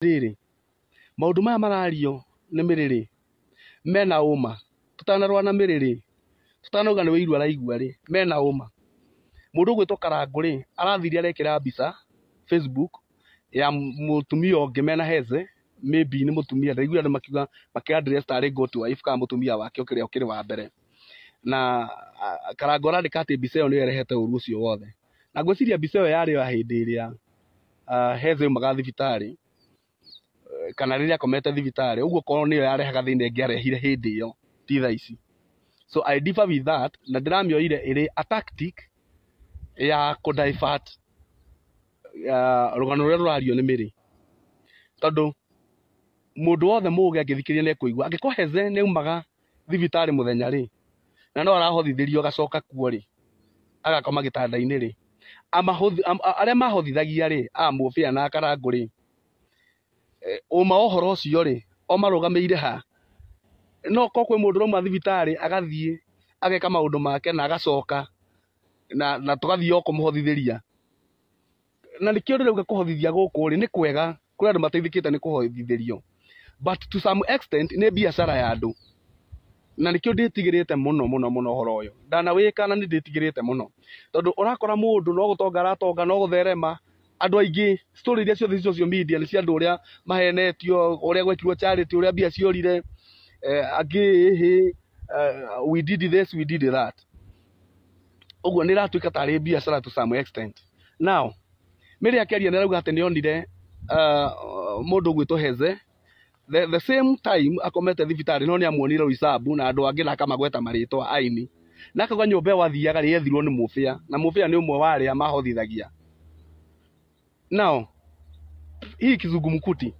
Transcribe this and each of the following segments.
Atĩrĩrĩ, maũndũ maya marario nĩ Mĩrĩrĩ mena ũma? Tũtanarũa na Mĩrĩrĩ, tũtanauga nĩ wĩiru araigua rĩ, mena ũma? Mũndũ ũgwĩtwo Karangũ rĩ, arathire arekĩra mbica Facebook ya mũtumia ũngĩ mena Heze, maybe nĩ mũtumia, ndaiguire andũ makiuga makĩ address tarĩ goat wife kana mũtumia wake ũkĩrĩa ũkĩrĩ wa mbere. Na Karangũ arandĩka atĩ mbica ĩyo nĩyo ĩrehete ũru ũcio wothe. Na ngwĩciria mbica ĩyo yarĩ o ya hĩndĩ ĩrĩa Heze aumaga thibitarĩ kana rĩrĩa akomete thibitarĩ, ũguo korwo nĩyo yarehaga thĩna ĩngĩarehire hĩndĩ ĩyo, ti thaa ici. So I differ with that, na ndĩramĩoire ĩrĩ a tactic ya kũ divert rũgano rũrĩa rũrario nĩ Mĩrĩ. Tondũ mũndũ wothe mũgĩ angĩthikĩrĩria nĩ ekũigua angĩkorwo Heze nĩ aumaga thibitarĩ mũthenya rĩ, na no arahotithĩrio agacoka kuo rĩ, agakoma gĩtanda-inĩ rĩ, arĩa mahothithagia rĩ, a Mũbĩa na Karangũ rĩ, ũma wa ũhoro ũcio rĩ, o marũgamĩire ha? No korwo kwĩ mũndũ ũrauma thibitarĩ agathiĩ ageka maũndũ make na agacoka na tũgathiĩ o kũmũhothithĩria. Na nĩkĩo ndĩrauga kũhothithia gũkũ rĩ, nĩ kwega, kũrĩ andũ mateithĩkĩte nĩ kũhothithĩrio. But to some extent nĩ biacara ya andũ. Na nĩkĩo ndĩtigĩrĩte mũno mũno mũno ũhoro ũyũ. Ndanawĩka na nĩ ndĩtigĩrĩte mũno. Tondũ ũrakora mũndũ no gũtonga aratonga, no gũtherema. Andũ aingĩ, story iria ciothe ci social media nĩ cia andũ ũrĩa mahenetio, ũrĩa gwekirwo charity, ũrĩa mbia ciorire, angĩ ĩhĩ, we did this, we did that. Ũguo nĩ ĩratuĩka tarĩ biacara to some extent. Now, Mary akĩaria nĩ arauga atĩ nĩ onire mũndũ ũgwĩtwo Heze the same time akomete thibitarĩ, no nĩ amuonire Roysambu na andũ angĩ na akamagweta marĩtwa aini. Na akauga nyũmba ĩyo athiaga rĩ yethirwo nĩ Mũbĩa, na Mũbĩa nĩ ũmwe wa arĩa mahotithagia. Now, hii kizungumkuti.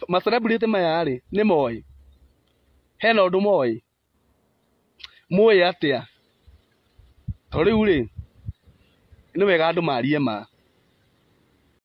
Ma celebrity maya rĩ, nĩ moĩ? Hena ũndũ moĩ? Mũĩ atĩa? To rĩu rĩ, nĩ wega andũ marie ma.